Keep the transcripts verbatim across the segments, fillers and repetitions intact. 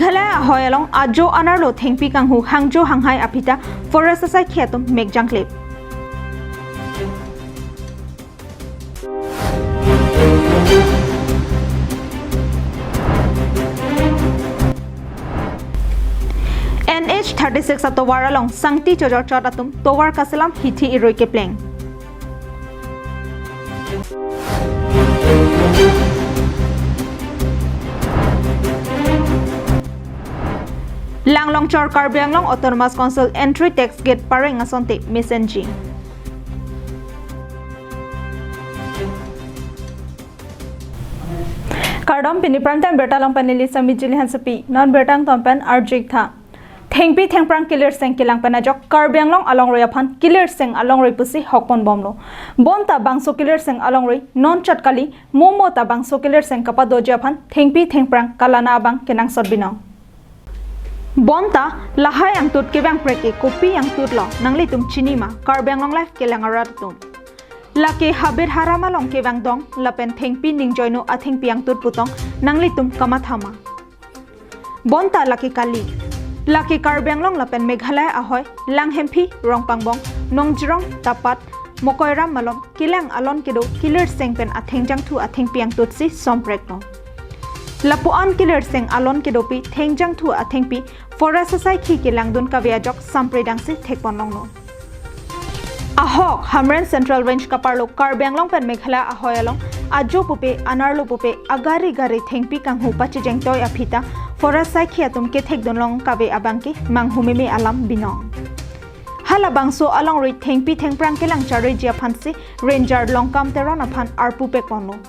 Meghalaya ahoi along ajo anerlo thengpi kanghu hangjo hanghai aphi ta forest asaikhi atum mek jangklip. N H thirty-six atovar along sangti chojor chot atum tovar kaselam hithi irui kepleng. Langlongchor Karbi Anglong Autonomous Council entry tax gate pareng asonte mesenji. Kardom, pini prime time birta along pen neli Sami Jili Hansepi, non birta angton pen arju-ik tha. Thengpi thengphrang kilirseng kelang pen ajok Karbi Anglong alongrui aphan kilirseng alongrui pusi hokpon bomlo. Bonta bangso kilirseng alongrui non chot kali, mo mo ta bangso kilirseng kapadoji aphan thengpi thengphrang kalana abang kenangsot binong. Bonta lahai angtut kevang prek ke kopi angtut lo, nanglitum chini ma, Karbi Anglong Live kelang arat atum? Lake habit haram along kevang dong lapen thengpi ningjoino athengpi angtut putong, nanglitum kamatha ma? Bonta lake kali. Lake Karbi Anglong lapen Meghalaya ahoi, Langhemphi, Rongpangbong, Nongjirong, Tapat, Mokoiram malom kelang alon kedo kilirseng pen athengjangthu athengpi angtutsi somprek no. Lapu-an kilirseng alon kedopi thengjangthu athengpi forest asaikhi kelangdun kave ajok sampre dangsi thekpon longlo. Ahok, Hamren Central Range kaparlo Karbi Anglong pen Meghalaya ahoi along ajo pupe, anerlo pupe, agari gari thengpi kanghu pachijengtoi aphi ta forest asaikhi atum kethekdun long kave abang ke manghumeme alam binong. Halabangso alongrui thengpi thengphrang kelang chariji aphansi Ranger Longkam Teron aphan arpu pekponlo.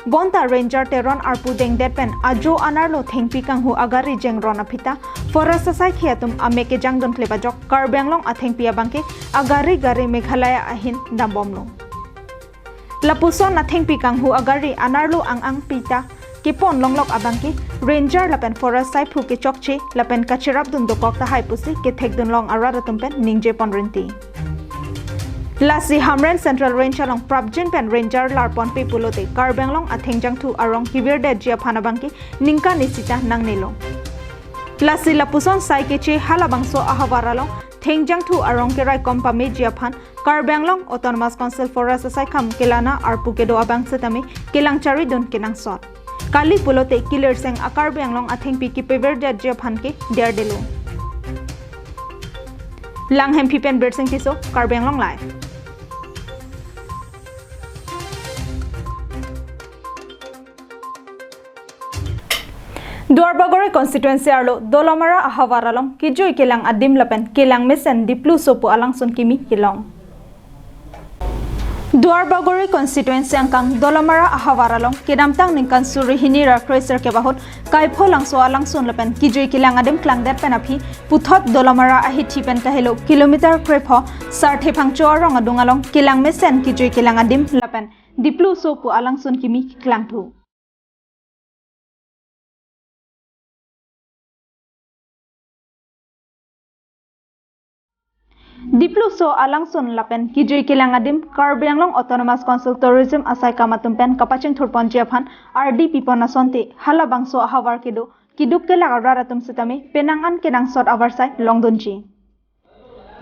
Bonta Ranger Teron arpu dengdet pen ajo anerlo thengpi kanghu agari jengron aphi ta forest asaikhi atum amek kejangdun klip ajok Karbi Anglong athengpi abang ke agari gari Meghalaya ahin dambomlo. Lapuson athengpi kanghu agari anerlo ang ang pi ta kepon longlok abang ke Ranger lapen forest asaiphu kechokche lapen kacherapdun dokok tahai pusi kethekdun long arat atum pen ningjepon rinti. Lasi Hamren Central Range along prapjin pen Ranger larponpe pulote Karbi Anglong athengjangthu arong kevirdetji aphan abang ke ningkan isi ta nangnelo. Lasi lapuson sai keche halabangso ahavar along thengjangthu arong keraikom pameji aphan Karbi Anglong Autonomous Council Forest asaikham kelana arpu kedo abang setame kelang charidun kenangsot. Kali pulote kilirseng a-Karbi Anglong athengpi kepevirdetji aphan ke derdelo. Langhemphi pen Birsing Tisso, Karbi Anglong Live. Duarbagori constituency arlo Dolamara ahavar along kejui kelang adim lapen kelang mesen Dipluso pu alangsun kimi kelong. Duarbagori constituency angkang Dolamara ahavar along kedamtang ningkan suri hini ra kre sirkep ahut Kaipho Langso alangsun lapen kejui kelang adim klangdet pen aphi puthot Dolamara ahithi pen kahelo kilometer krepho Sarthe Phangcho arong adung along kelang mesen kejui kelang adim lapen Dipluso pu alangsun kimi keklangthu. Dipluso alangsun lapen kejui kelang adim Karbi Anglong Autonomous Council Tourism asaikam atum pen kapachingthurponji aphan ardi pipon asonte halabangso ahavar kedo keduk kelak arat atum setame penang an kenangsot avarsai longdunji.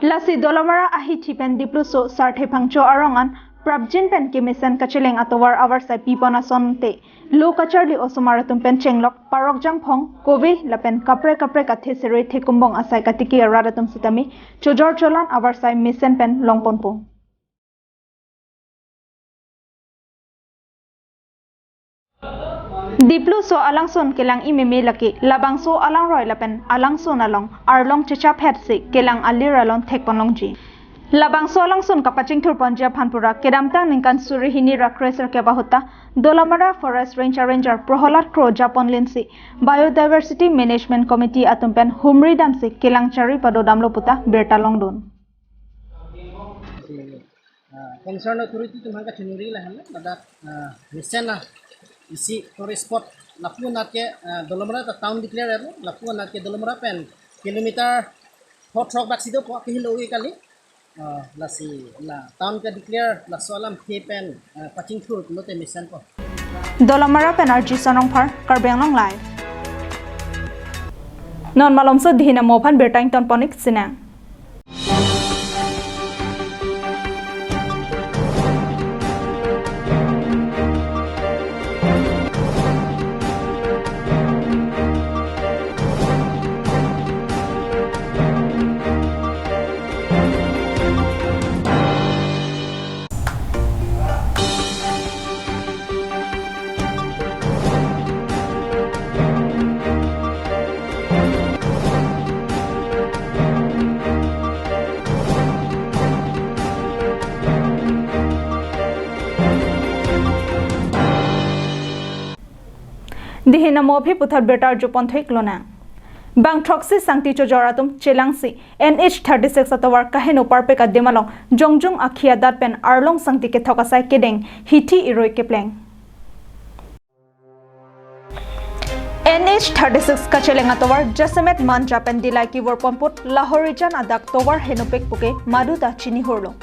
Lasi Dolamara ahithi pen Dipluso Sarthe Phangcho arong an prapjin pen kemesen kacheleng atovar avarsai pipon asonte lo kacharli osomar atum pen chenglok parok jangphong kove lapen kaprek kaprek athe sere thekumbong asai katiki arat atum setame chojor cholan avarsai mesen pen longponpo. Dipluso alangsun kelang imeme lake labangso alangroi lapen alangsun along arlong chechaphet si kelang alir alon thekponlongji. Labangso alangsun kapachingthurponji aphan pura kedamtang ningkan suri hini ra kre sirkep ahut ta Dolamara Forest Range a-Ranger Proholad Kro japon linsi Biodiversity Management Committee atum pen humri damsi kelang chari padodamlo puta birta longdun. Ah, concern authority atum aphan kachiningri lahenlo, ladak, ah, mesen a isi tourist spot lapu anat ke, ah, Dolamara ta town declare lo, lapu anat ke Dolamara pen kilometer pho throk bak si dopo, akehelo ke kali. Ah, lasi la town ke declare laso alamthe pen, ah, pachingthur pulote mesenpo. Dolamara pen R G Sonongphar, Karbi Anglong Live. Non malomso dihin amo aphan birta ingtonpon-ik sinang. Dihin amo aphi puthot birta arjupon thu-ik lonang. Bang throksi sangti chojor atum chelangsi N H thirty-six atovar kaheno parpek adim along jongjung akhi adat pen arlong sangti kethok asai kedeng hithi irui kepleng. N H thirty-six kacheleng atovar jasemet Manja pen Dillai kevor ponput Lahorijan adak tovar henopik puke maduta chinihurlo.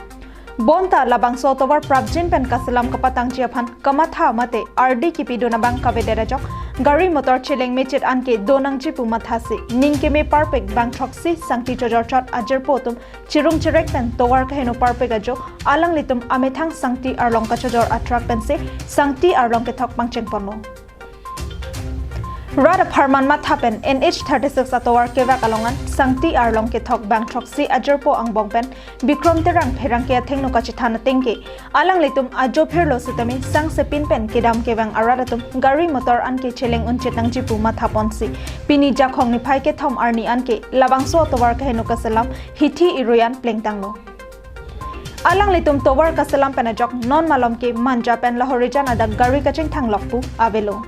Bonta labangso atovar prapjin pen kaselam kapatangji aphan kamatha mate ardi kipidun abang kavedet ajok gari motor cheleng mechit anke donangji pu mathasi ning keme parpek bang throksi sangti chojor chot ajirpo atum chirung chirek pen tovar kaheno parpek ajo alanglitum amethang sangti arlong kachojor atrak pensi sangti arlong kethok pangchengponlo. Rat apharman matha pen N H thirty-six atovar kevak along an sangti arlong kethok bang throksi ajirpo angbong pen Bikrom Terang pherangke athengno kachethan atengke alanglitum ajo phirlo sitame sangsepin pen kedam kevang arat atum gari motor anke cheleng unchit nangji pu mathaponsi pini Jakhong niphai kethom arni anke labangso atovar kaheno kaselam hithi irui an plengtanglo. Alanglitum tovar kaselam pen ajok non malom ke Manja pen Lahorijan adak gari kachingthang lok pu avelo.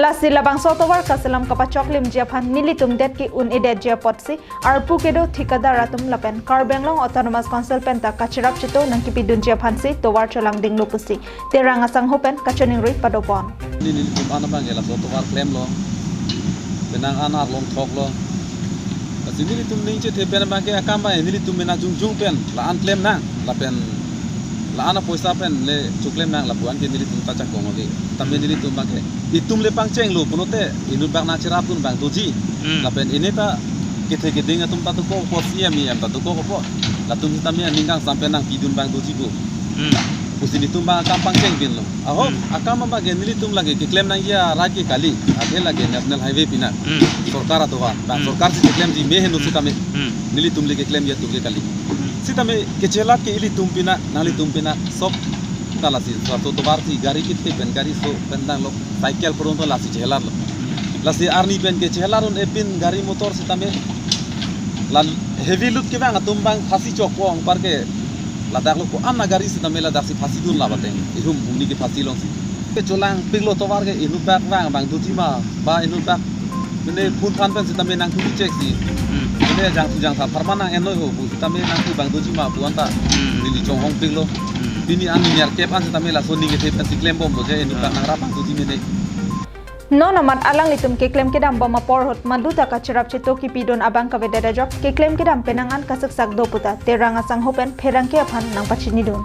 Lasi labangso tovar kaselam kapachoklimji aphan nelitum det ke un-edetji apotsi arpu kedo thikadar atum lapen Karbi Anglong Autonomous Council penta kacherap cheto nangkipidunji aphansi tovar cholangdinglo pusi Terang asangho pen kachiningri padopon. Nelitum an abang ke laso tovar klemlo. Penang an arlong thoklo. Lasi nelitum ning chethe pen abang ke akam abang nelitum mena jongjung pen la-an klem nang lapen la-an apoisa pen le choklem nang lapu-an ke nelitum ta chakong ave. Tame nelitum abang ke itum le pangchenglo pulote inut bak nangcherapdun abang doji. Hmm. Lapen ini ta kethe keding atum ta dokok po, C M, E M ta dokok po. Latum tame aning kangsam pen nangpidun abang doji pu. Hmm. Pusi nelitum abang akam pangcheng pinlo. Ahok, hmm, akam abang ke nelitum lake keklem nangji arat ke kali. Athe lake National Highway pina. Hmm. Sorkar atovar. Bang, hmm, sorkar si keklemji me heno, hmm, sitame. Hmm. Nelitum le keklemji atum ke kali. Hmm. Sitame kechelat ke ilitum pina, nanglitum pina, sob ta lasi, laso tovar si gari kethe pen gari so pen danglo, cycle purun to lasi chelarlo. Lasi arni pen ke chelar un-e pin gari motor sitame la heavy load kevang atum abang phasi chokpo anpar ke ladak lo ko-an agari sitame ladak si phasidun la bateng. Ihum hum ni ke phasi longsi. Ke cholangpiklo tovar ke inut bak vang abang doji ma ba inut bak mene phun phan pen sitame nangthu check si. Hmm. Mene jangthu jangtha apharman nang-enoi ho pu sitame nangthu abang doji ma pu anta. Hmm. Neli chonghongpiklo. Hmm. Pini an ninyar kep an sitame laso ning kethe pen si klembomlo je inut bak, hmm, nangrap abang doji mene. Non amat alanglitum keklem kedambom apor ahut maduta kacherap cheto kipidun abang kavedet ajok keklem kedam penang an kasiksak do puta Terang asangho pen pherangke aphan nangpachinidun.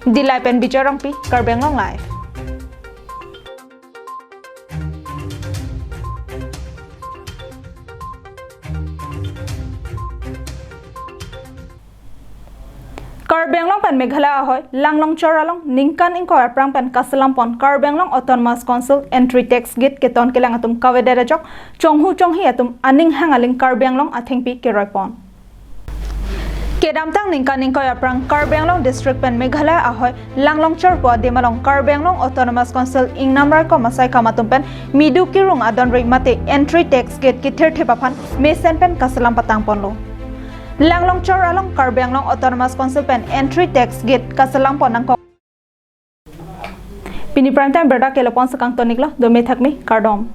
Dillai pen Bijoy Rongpi, Karbi Anglong Live. Karbi Anglong pen Meghalaya ahoi Langlongchor along ningkan ingkoi aphrang pen kaselampon Karbi Anglong Autonomous Council entry tax gate keton kelang atum kavedet ajok chonghu chonghi atum aning hang aling Karbi Anglong athengpi keroipon. Kedamtang ningkan ingkoi aphrang Karbi Anglong district pen Meghalaya ahoi Langlongchor pu adim along Karbi Anglong Autonomous Council ingnam raikom asai kam atum pen midu kirung adonri mate entry tax gate kethirthip aphan mesen pen kaselam patangponlo. Langlongchor along Karbi Anglong Autonomous Council pen entry tax gate kaselampon nangkok. Pini prime time birta ke lapu-an si kangton-iklo, dome thakme, kardom.